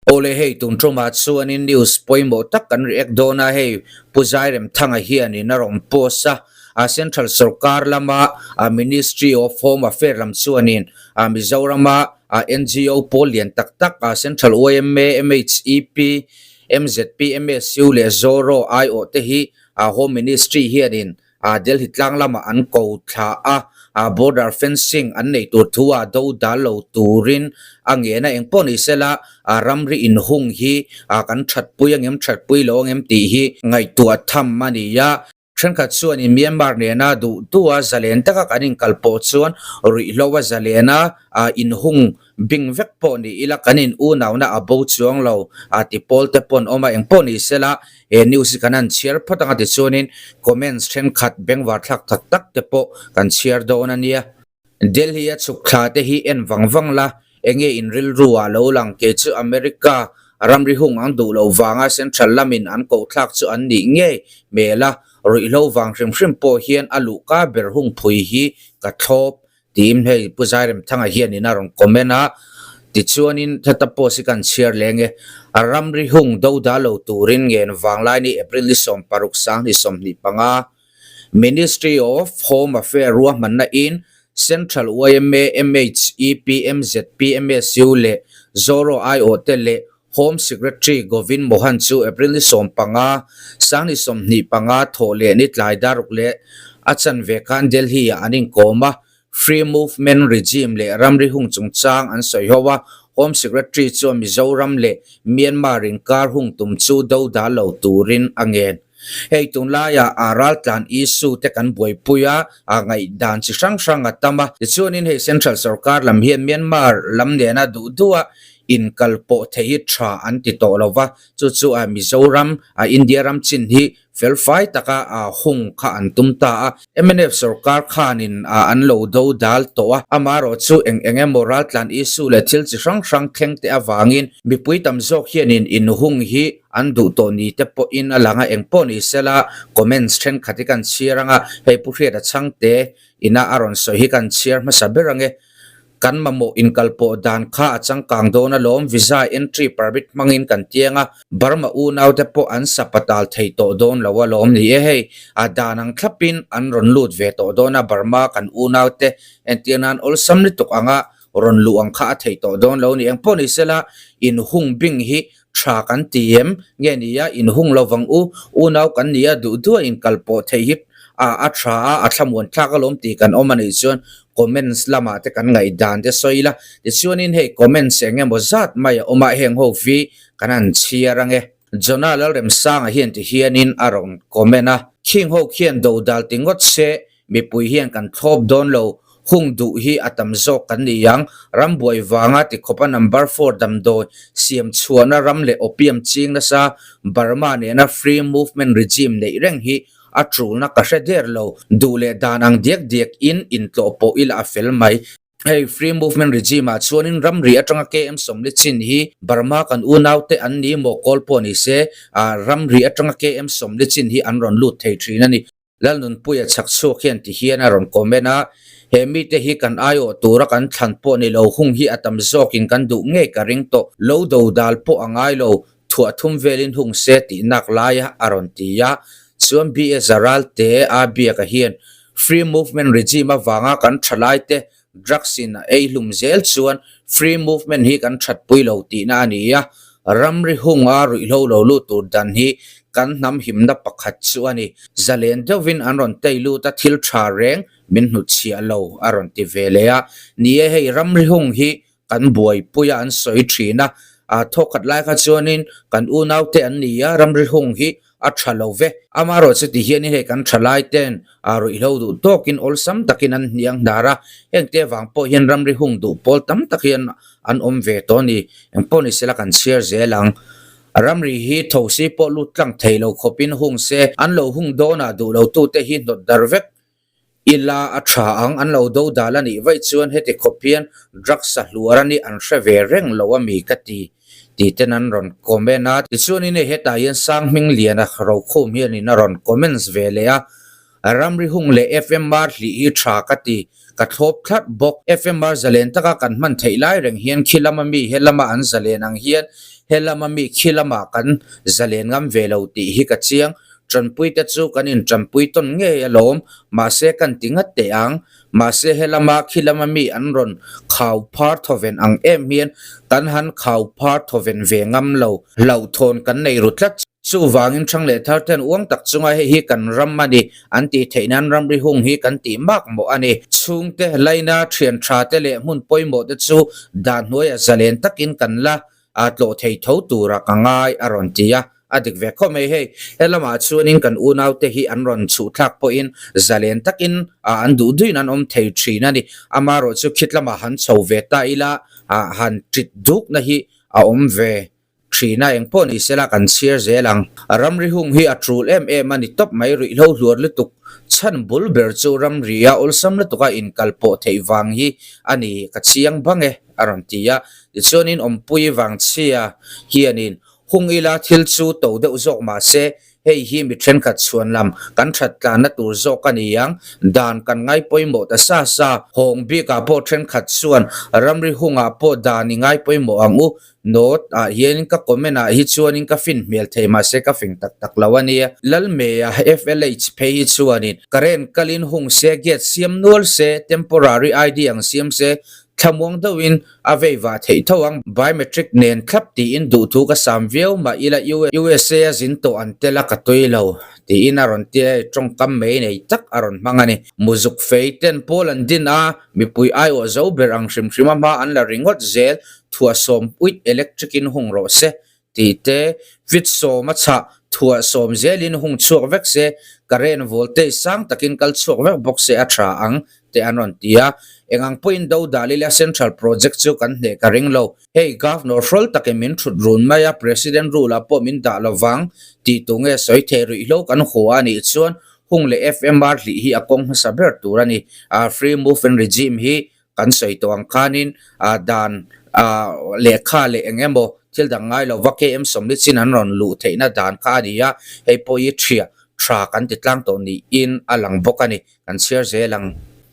Awle hei tun tumah chuanin news pawimawh tak kan react dawn a, hei Pu Zairemthanga hianin a rawn post a, a Central sorkar lama a Ministry of Home Affair lam chuanin a Mizorama a NGO pawl lian tak tak a Central yma, MHEP, MZP, MSU leh Zoro aiawh te hi a Home Ministry hianin A Delhi tlang lamah an ko thla a, a border fencing an nei tur thu a do dal lo turin a ngen a, engpawh ni sela a ramri inhung hi a kan thatpui angem thatpui lo angem tih hi ngaihtuah tham a ni a. Thenkhat chuanin Myanmar nena duh duha zalen taka kan inkal pawh chuan ruihhlo a zalen a, a inhung Bing vek pawh ni ila kan in unauna a bo chuang lo a ti pawl te pawn awm a, engpawh ni sela he news hi kan han chhiar phawt anga tichuanin comments thenkhat bengvar thlak tak tak te pawh kan chhiar dawn a nia. Delhi a chhuk thla te hi en vang vang la, enge in rilru ah lo lang kei chu America ramri hung ang duh loh vanga central lamin an koh thlak chu an nih ngei hmel a, ruihhlo vang hrim hrim pawh hian a luhka ber hung phui hi ka thlawp Tiin hei Pu Zairemthanga hianin a rawn comment a, tichuanin heta post hi kan chhiar leng e, a ramri hung do dah lo turin ngen vanglai ni April ni 16 2025 Ministry of Home Affair ruahmanna in Central yma, MHEP, MZP, MSU leh Zoro aiawh te leh Home Secretary Govind Mohan chu April ni 15, 2025 thawh leh ni tlai daruk leh a chanve khan Delhi-ah an inkawm a, Free Movement Regime leh ramri hung chungchang an sawi ho a, Home Secretary chuan Mizoram leh Myanmar inkar hung tum chu do dah lo turin a ngen. Hei tunlaiah a raltlan issue te kan buaipui a, a ngaihdan chi hrang hrang a tam a. Tichuanin hei Central sorkar lam hian Myanmar lam nena duh duh a inkal pawh thei hi tha an ti tawh lo va, chu chu a Mizoram, a India ram chin hi felfai taka a hung kha an tum ta a. Mnf sorkar khanin an lo do dal tawh a, amaherawh chu eng eng emaw raltlan issue leh thil chi hrang hrang thleng te avangin mipui tam zawk hianin inhung hi an duh tawh ni te pawhin a lang a, eng pawh ni sela comments thenkhat hi kan chhiar anga, hei Pu Hriata Chhangte ina a rawn sawi hi kan chhiar hmasa ber ange. Kan mamawh inkalpawh dan kha a changkang dawn alawm, visa entry permit hmangin kan tiang a, Burma unaute pawh an sapatal thei tawh dawn lo alawm ni e hei, a dan ang thlapin an rawn lut ve tawh dawn a, Burma kan unaute entir nan awlsam lutuk anga rawn luh ang kha a thei tawh dawn lo ni. Engpawh ni sela inhung bing hi tha kan ti em? Nge ni a, inhung lo vang u, unau kan ni a, duh duh a inkalpawh thei hi a a tha a, a thlamuan thlak alawm tih kan awm a nih chuan comments lamah te kan ngaihdan te sawi ila, tichuanin hei comments eng emaw zat mai a awm a, heng ho hi kan han chhiar ange. Jonah Lalremsanga hian ti hianin a rawn comment a, Khing ho khian dodal ti ngawt se mipui hian kan thlawp dawn lo, hung duh hi a tam zawk kan ni ang, rambuai vanga ti khawpa number four damdawi siam chhuahna ram leh opium ching nasa Burma nena free movement regime neih reng hi A tulna ka hre der lo. Duh leh dan ang diak diak in intlawh pawh ila a fel mai. Hei free movement regime ah chuanin ramri atanga KM sawmli chin hi Burma kan unaute an ni maw kawl pawh ni se ah ramri atanga KM sawmli chin hi an rawn lut thei thin a ni. Lalnunpuia chhak chhuak hian ti hian a rawn comment a, he mite hi kan aiawh tura kan thlan pawh ni lo hung hi a tam zawkin kan duh ngei ka ring tawh lo do dal pawh a ngai lo thuah thum velin hung se tih nak laia a rawn ti a, chuan BS Ralte a biaka hian free movement regime avanga kan thalaite drugs in a ei hlum zel chuan free movement hi kan thatpui lo tihna a ni a, ramri hunga ruihhlo lo lut tur dan hi kan hnam himna pakhat chu a ni. Zalen deuhin an rawn tei lut a, thil tha reng min hnutchhiah lo a rawn ti ve leh a, ni e hei ramri hung hi kan buaipui a an sawi thin a, a thawkhat lai kha chuanin kan unaute an ni a, ramri hung hi a tha lo ve. Amaherawh chu ti hianin hei kan tha lai ten a ruihhlo duh tawkin awlsam takin an hniang hnar a, hengte vang pawh hian ramri hung duh pawl tam tak hian an awm ve tawh a ni. Engpawh ni sela kan chhiar zel ang. Ramri hi thosi pawh lut tlang thei lo khawpin hung se, an lo hung dawnah duh lo tute hi hnawt dar vek Ila a tha ang, an lo do dal a nih vaih chuan heti khawp hian drugs a hluar a nih an hre ve reng lo a mi ka ti tih ten an rawn comment a. Tichuanin hei hetah hian Sanghming Liana Rokhum hianin a rawn comments ve leh a, Ramri hung leh FMR hlih hi tha ka ti, ka thlawp thlarh bawk. FMR zalen taka kan hman theih lai reng hian khi lama mi he lama an zalen ang hian Helama mi khi lamah kan zalen ngam ve lo tih hi ka chiang. Tanpui te chu kan intanpui tawn ngei alawm, mahse kan ti ngat teh ang. Mahse helama khi lama mi an rawn khau phar thawven ang em hian kan han khau phar thawven ve ngam lo. Hlauhthawn kan nei ru tlat. Chuvangin Thang leh Thar ten uang tak chunga hei hi kan ram a ni, an tih theih nan ramri hung hi kan tih mak mawh a ni. Chhungte, laina, thian tha te leh hmun pawimawh te chu dan hnuaiah zalen takin kan la a tlawh thei tho tura ka ngai a rawn ti a, a dik ve khawp mai hei. He lamah chuanin kan unaute hi an rawn chhuhthlak pawhin zalen takin an duh duhin an awm thei thin a ni. Amaherawh chu khit lamah han chho ve ta ila han tit dukna hi a awm ve thin a, engpawh ni sela kan chhiar zel ang. Ramri hung hi a tul em em a ni tawp mai, ruihhlo hluar lutuk chhan bul ber chu ramri a awlsam lutuka inkal pawh theih vang hi a ni ka chiang bang e a rawn ti a. Tichuanin awmpui vangchhia hianin hung ila thil chu to deuh zawk mah se Hei hi mi thenkhat chhuan lam kan that tlanna tur zawk a ni ang. Dan kan ngai pawimawh ta sa sa. Hawng bikah pawh thenkhat chuan ramri hungah pawh dan i ngai pawimawh ang u. Note ah hianin ka comment ah hi chuanin ka fin hmel thei mahse ka fing tak tak lo a nia. Lalmeia FLH phei hi chuanin current kalin hung se, gate siam nual se, temporary ID ang siam se, thlamuang deuhin A vei vah theih tho ang. Biometric nen thlap tiin duhthu ka sam viau mah ila USA a zin tawh an tel a ka tui lo tiin a rawn tia hei tawngkam mai nei tak a rawn hmang a ni. Muzuk fei ten pawl an din a, mipui aiawh zo ber ang hrim hrim a hma an la ringawt zel thuahsawm uit electric in hung rawh se tih te, fit sawm a chhah thuah sawm zelin hung chhuak vek se, current voltage sang takin kal chhuak vek bawk se a tha ang te an rawn ti a. Eng ang pawhin do dal ila Central Project chu kan hneh ka ring lo. Hei Governor hrawl takin min thut run mai a, President rule ah pawh min dah lovang tih tu nge sawi thei ruihhlo kan hua a nih chuan hung leh FMR hlih hi a kawng hmasa ber tur a ni. Free Movement Regime hi Kan sawi tawh ang khanin dan lehkha leh eng emaw thil dang ngai lova KM sawmli chin an rawn luh theihna dan kha a ni a, hei pawh hi ṭhia ṭha kan ti tlang tawh niin a lang bawk a ni. Kan chhiar zel ang.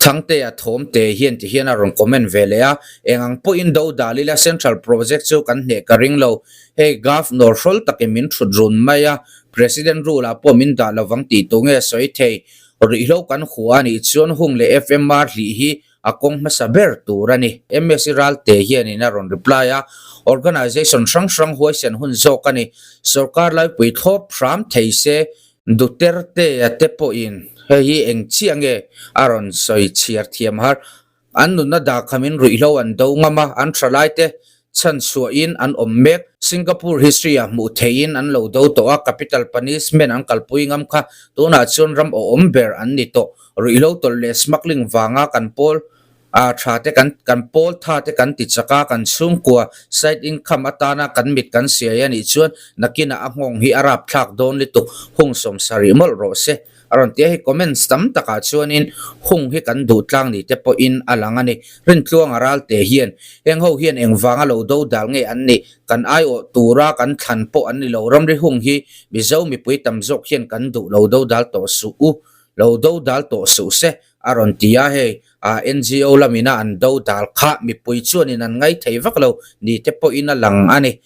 Thangtea Thawmte hian ti hian a rawn comment ve leh a, eng ang pawhin do dal ila Central Project chu kan hneh ka ring lo. Hei Governor hrawl takin min ṭhut run mai a, President rule ah pawh min dah lovang tih tu nge sawi thei. Ruihhlo kan hua a nih chuan hung leh FMR hlih hi a kawng hmasa ber tur a ni. MSC Ralte hianin a rawn reply a, Organisation hrang hrang huaisen hun zawk a ni. Sorkar laipui thlawp hram thei se Duterte-a te pawhin hei hi eng chiah nge a rawn sawi chhiar thiam har. An nunna dahkhamin ruihhlo an do ngam a, an thalaite chhanchhuahin an awm mek. Singapore history ah hmuh theihin an lo do tawh a, capital punishment an kalpui ngam kha tunah chuan ram awhawm ber an ni tawh. Ruihhlo tawlh leh smuggling vanga kan pawl ah tha te kan kan pawl tha te kan ti chak a, kan chhungkua side income atana kan mit kan siai a nih chuan nakinah a nghawng hi a rapthlak dawn lutuk hung sawm sarih mawlh rawh se. A rawn ti a, hei comments tam takah chuanin hung hi kan duh tlang ni te pawhin a lang a ni. Rintluanga Ralte hian heng ho hian engvanga lo do dal nge an nih? Kan aiawh tura kan thlan pawh an ni lo. Ramri hung hi Mizo mipui tam zawk hian kan duh lo do dal tawh suh u, lo do dal tawh suh se a rawn ti a, hei NGO lamina an do dal kha mipui chuanin an ngai thei vak lo ni te pawhin a lang a ni.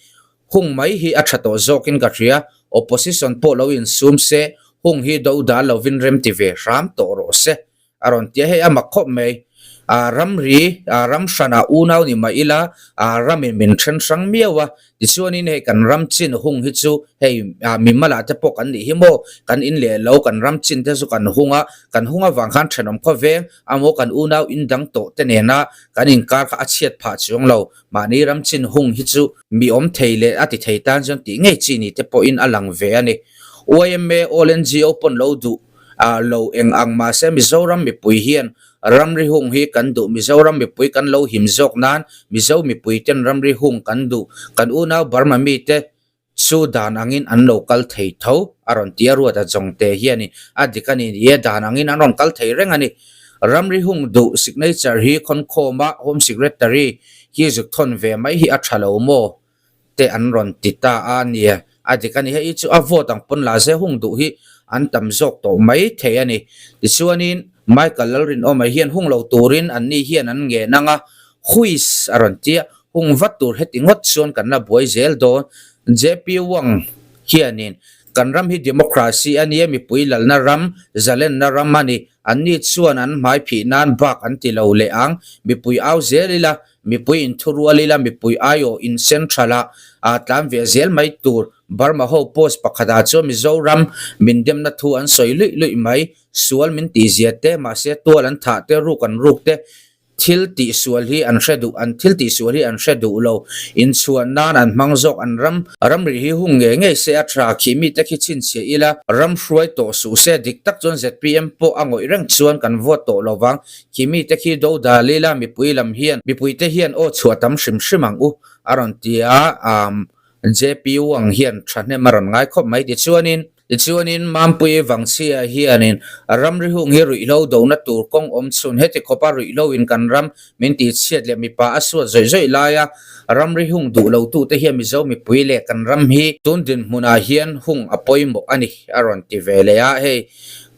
Hung mai hi a tha tawh zawkin ka hria, opposition pawh lo insum se, hung hi do dal lovin rem ti ve hram tawh rawh se a rawn ti a, hei a mak khawp mai. Ramri, ram hranah unau ni mah ila, ramin min then hrang miau a, tichuanin hei kan ram chin hung hi chu hei mimalah te pawh kan nih hi maw, kan in leh lo kan ram chin te chu kan hung a, kan hung avang khan thenawm khawveng amaw kan unau in dang tawh te nena kan inkar kha a chhiat phah chuang lo. Mahni ram chin hung hi chu mi awm thei leh a ti thei tan chuan tih ngei chi ni te pawhin a lang ve a ni. Yma All NGO pawn lo duh lo eng ang mahse Mizoram mipui hian ramri hung hi kan duh Mizoram mipui kan lo him zawk nan Mizo mipui ten ramri hung kan duh kan unau Burma mite chu dan angin an lo kal thei tho a rawn ti a ruat a Jongte hianin a dik a ni ni e dan angin an rawn kal thei reng a ni. Ramri hung duh signature hi khawnkhawma Home Secretary hi zuk thawn ve mai hi a tha lo maw te an rawn ti ta a nia a dik a ni hei chu a vote ang pawn la ze hung duh hi an tam zawk tawh mai thei a ni. Tichuanin Michael Lalrinawma hian hung lo turin anni hian an ngen ang a huis a rawn ti a. Hung vat tur heti ngawt chuan kan la buai zel dawn. JP Wang hianin, Kan ram hi democracy a nia, mipui lalna ram, zalenna ram a ni. Anni chuan an hmai phih nan bak an ti lo leh ang. Mipui au zel ila, mipui inthurual ila, mipui aiawh in central ah aa tlan ve zel mai tur. Burma ho post pakhatah chuan Mizoram min demna thu an sawi luih luih mai. Sual min tihzia te, mahse tual an thah te, ruk an ruk te, Thil tihsual hi an hre duh, an thil tihsual hi an hre duh lo. Inchhuan nan an hmang zawk, an ram ramri hi hung ngei ngei se a tha, khi mite khi chhinchhiah ila, ram hruai tawh suh se, dik tak chuan zpm pawh a ngawih reng chuan kan vote tawh lo vang, khi mite khi do dal ila, mipui lam hian, mipuite hian aw chhuah tam hrim hrim ang u, a rawn ti a, amm JP Wang hian thahnem a rawn ngai khawp mai tichuanin. Tichuanin Mampuii Vangchhia hianin ramri hung hi ruihhlo dona tur kawng awm chhun heti khawpa ruihhlo in kan ram min tihchhiat leh mipa a suat zawih zawih laia ramri hung duh lo tute hian Mizo mipui leh kan ram hi tun dinhmunah hian hung a pawimawh a ni a rawn ti ve leh a, hei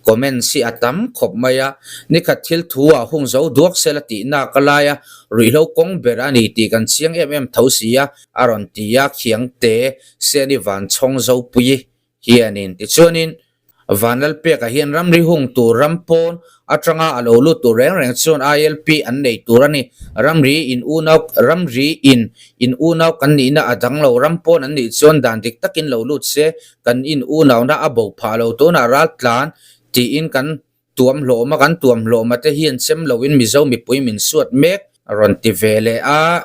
comments hi a tam khawp mai a, nikhat thil thu ah hung zo duak sela tih nak a laia ruihhlo kawng ber a ni tih kan chiang em em tho si a a rawn ti a, Khiangte Seni Vanchhawng Zopuii hianin. Tichuanin, Vanlalpeka hian ramri hung tur ram pawn atanga a lo lut tur reng reng chuan ILP an nei tur a ni. Ramri in unau ramri in in unau kan nihna a dang lo, ram pawn an nih chuan dan dik takin lo lut se kan in unauna a bo phah lo tunah raltlan tiin kan tuam hlawm a, kan tuam hlawm a te hian chem loin Mizo mipui min suat mek a rawn ti ve leh a,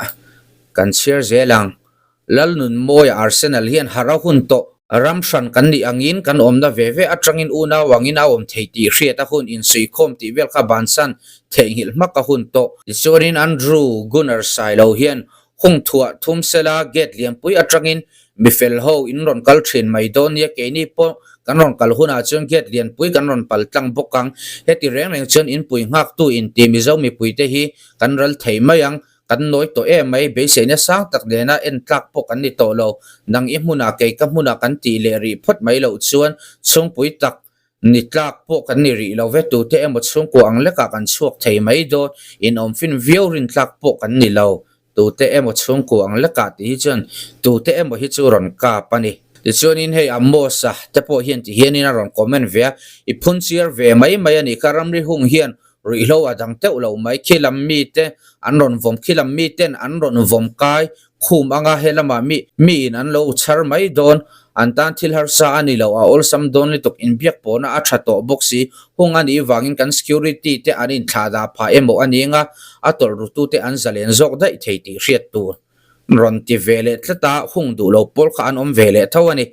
kan chhiar zel ang. Lalnunmawia Arsenal hian har a hun tawh. Ram hran kan nih angin kan awmna ve ve atangin unau angin a awm thei tih hriat a hun insuihkhawm tih vel kha bansan theihnghilh hmak a hun tawh. Tichuanin Andrew Gunnar Sailo hian hung thuah thum sela gate lianpui atangin mifel ho in rawn kal thin mai dawn nia keini pawh kan rawn kal hunah chuan gate lianpui kan rawn pal tlang bawk ang. Heti reng reng chuan inpui nghaktu inti Mizo mipuite hi kan ral thei mai ang. Kan nawi tawh em mai, beiseina sang tak nena en tlak pawh kan ni tawh lo. Nang i hmunah kei ka hmunah kan tih leh rih phawt mai loh chuan chhungpui tak ni tlak pawh kan ni rih lo ve. Tute emaw chhungkua ang lekah kan chhuak thei mai dawn, inawm fin viau rin tlak pawh kan ni lo. Tute emaw chhungkua ang lekah tih hi chuan tute emaw hi chu rawn kap a ni. Tichuanin hei Amos-a te pawh hian ti hianin a rawn comment ve a, i phunchiar ve mai mai a nih kha, ramri hung hian Ruihhlo a dang teuh lo mai. Khi lam mite an rawn vawm, khi lam miten an rawn vawm kai khum anga he lamah mi miin an lo chhar mai dawn. An tan thil harsa a ni lo, a awlsam dawn lutuk inbiak pawhna a tha tawh bawk si. Hung a nih vangin kan security te an inthlah dah phah emaw a ni anga a tawlh rutute an zalen zawk daih thei tih hriat tur rawn ti ve leh tlat a, hung duh lo pawl kha an awm ve leh tho a ni.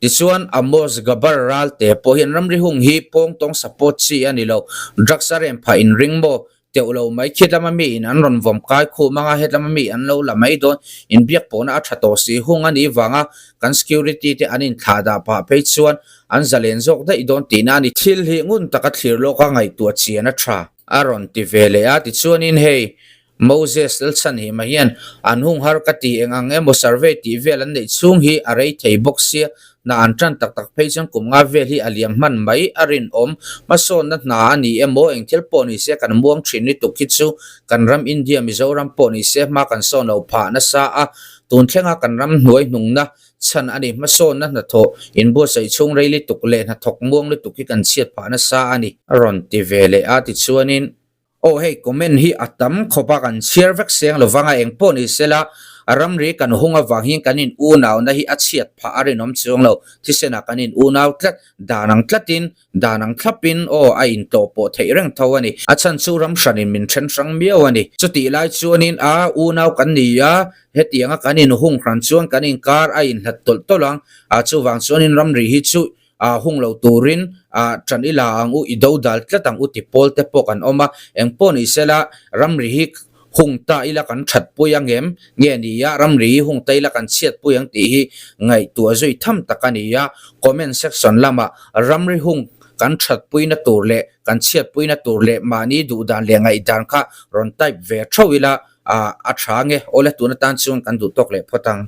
Tichuan, Amos Gabar Ralte pawh hian ramri hung hi pawngtawng support chi a ni lo, drugs a rem phah in ring maw? Teuh lo mai, khit lama mi in an rawn vawm kai khum anga het lama mi an lo la mai dawn, inbiak pawhna a tha tawh si, hung a nih vanga kan security te an inthlah dah phah phei chuan an zalen zawk daih dawn tihna a ni. Thil hi ngun taka thlir lawka ngaihtuah chian a tha a rawn ti ve leh a, tichuanin hei Moses Lalchhanhima hian an hung har ka ti eng ang emaw survey tih vel an neih chhung hi a rei thei bawk sia, hna an tan tak tak phei chuan kum nga vel hi a liam hman mai a rinawm. Hmasawnna hna a ni emaw eng thil pawh ni se kan muang thin lutuk hi chu kan ram India Mizoram pawh ni se hma kan sawn lo phah nasa a, tun thlenga kan ram hnuai hnungna chhan a ni. Hmasawnna hnathawh inbuatsaih chhung rei lutuk leh hnathawk muang lutuk hi kan chhiat phah nasa a ni a rawn ti ve leh a, tichuanin. Aw hei comment hi a tam khawp a kan chhiar vek seng lo vang a eng pawh ni sela a ramri kan hung avang hian kan in unauna hi a chhiat phah a rinawm chuang lo thisen ah kan in unau tlat dan ang tlat in dan ang thlap in aw a in tlawh pawh theih reng tho a ni a chhan chu ram hran in min then hrang miau a ni chutih lai chuan in a unau kan ni a hetiang a kan in hung hran chuan kan in kar a in hlat tawlh tawlh ang a chuvang chuan in ramri hi chu ah hung lo turin ah tan i la ang u, i do dal tlat ang u ti pawl te pawh kan awm a, eng pawh ni sela ramri hi hung ta ila kan that pui ang em nge ni a, ramri hi hung ta ila kan chhiat pui ang tih hi ngaihtuah zui tham tak a ni a, comment section lamah ramri hung kan that puina tur leh kan chhiat puina tur leh mahni duh dan leh ngaihdan kha rawn type ve theuh ila ah a tha nge, awle tun atan chuan kan duh tawk leh phawt ang.